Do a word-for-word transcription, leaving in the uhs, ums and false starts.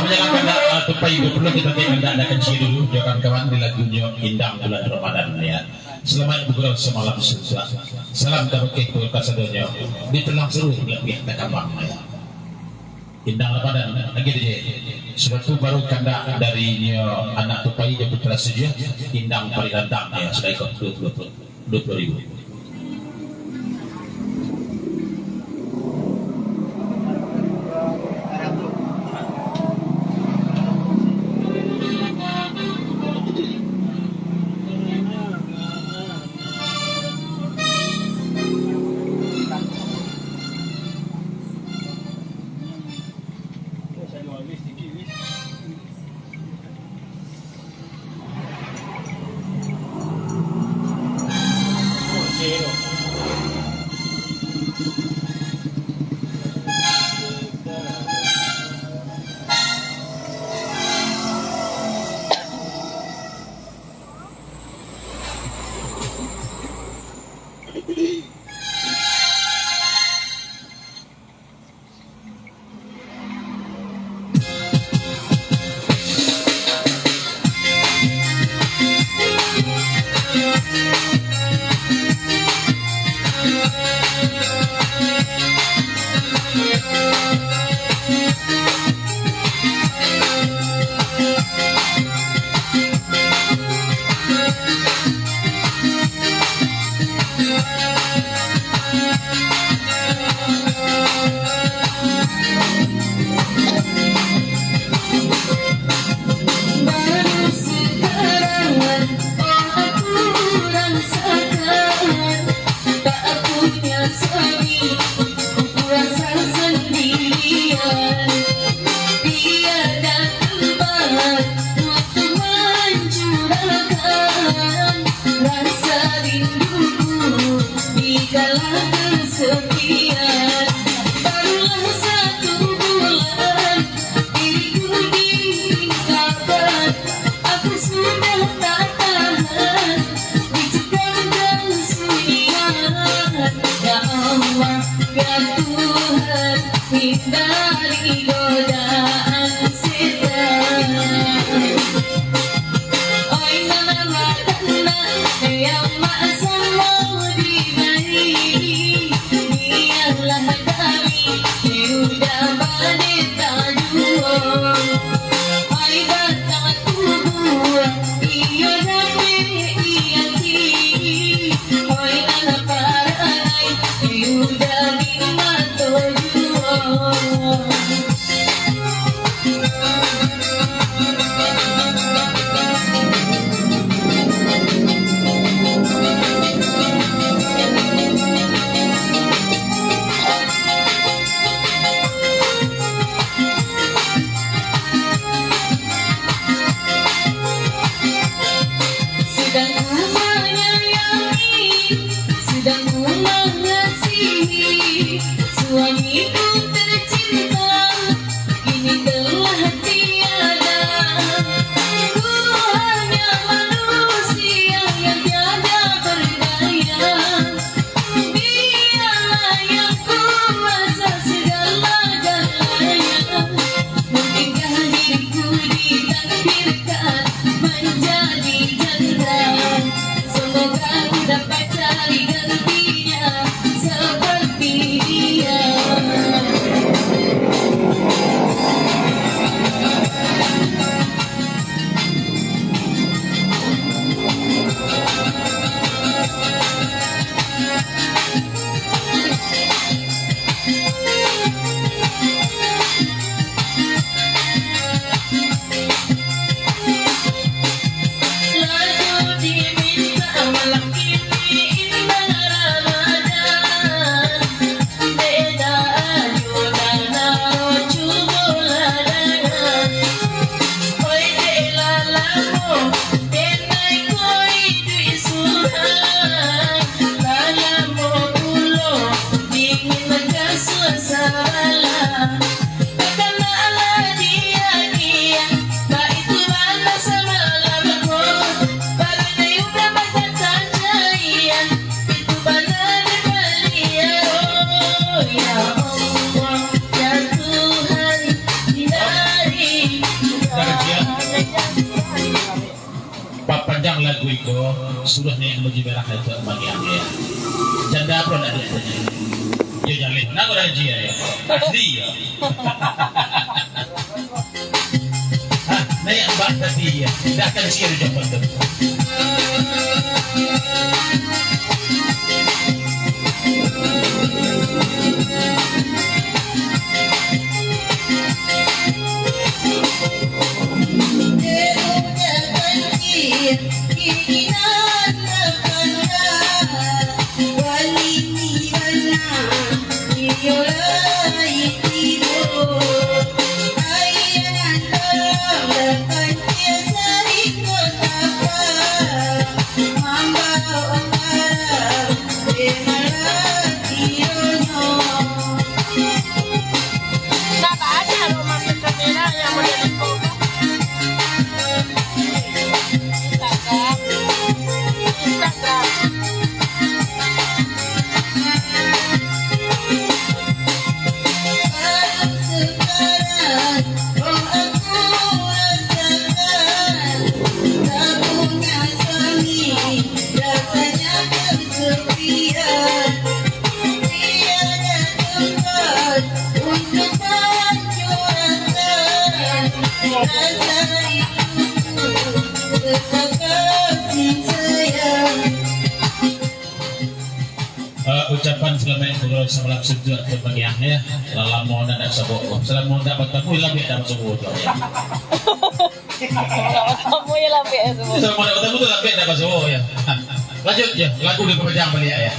Manjalankan, ah, tupai dua puluh, kita tinggal anda, anda kenci dulu, jo kawan-kawan, di lagunyo Indang Bulan Ramadan, ya. Selamat bergurau semalam suntuak. Salam kabakeh keluarga sadonyo. Di tulang seru, lapiah takambang, ya. Indang Ramadan, lagi, D J. Sudah tu baru kandak dari nyo anak tupai jo putra sujuah, Indang Parik Rantang, ya, sudah ikut dua puluh, dua puluh ribu. Rasa rinduku di kala kesepian. Barulah satu bulan diriku ditinggalkan. Aku sudah tak tahan dicekam kesunyian. Ya Allah, ya Tuhan, hindari godaan setan. Oi nan bakanak, nan mak samo di nai, bialah kami, udah bade tajuo. Oi batang tubuah, iyo dapek diaki. Oi nan parangai, udah di mato juo. Sedang ku menyayangi, sedang ku mengasihi suamiku tercinta. Kini telah tiada. Ku hanya manusia yang tiada berdaya. Dialah yang kuasa segala-galanya. Mungkinkah diriku ditakdirkan menjadi janda? Semoga ku dapat cari gantinya seperti dia. Yo, suruah naiak baju merah itu bagi aku, ya. Janda pun ada di atasnya. Yo, jaleh. Kenapa dah gaji, ya? Asli, ya. Hah, naiak bak tadi, ya. Dah kan sia di jalan tu. Nah, tak ada rumah kamera yang model itu. Instagram. Instagram. Eh, ucapan salamaik bagurau samalam suntuak tu bagi ang, ya. Lah lamo ndak, ndak basobok. Salamo ndak batamu, lah biak ndak basobok tu, ya. Ndak batamu, ya, lah biak basobok. Salamo ndak batamu tu, lah biak ndak basobok, ya. Lanjut, ya. Lagu di pamajang baliak, ya.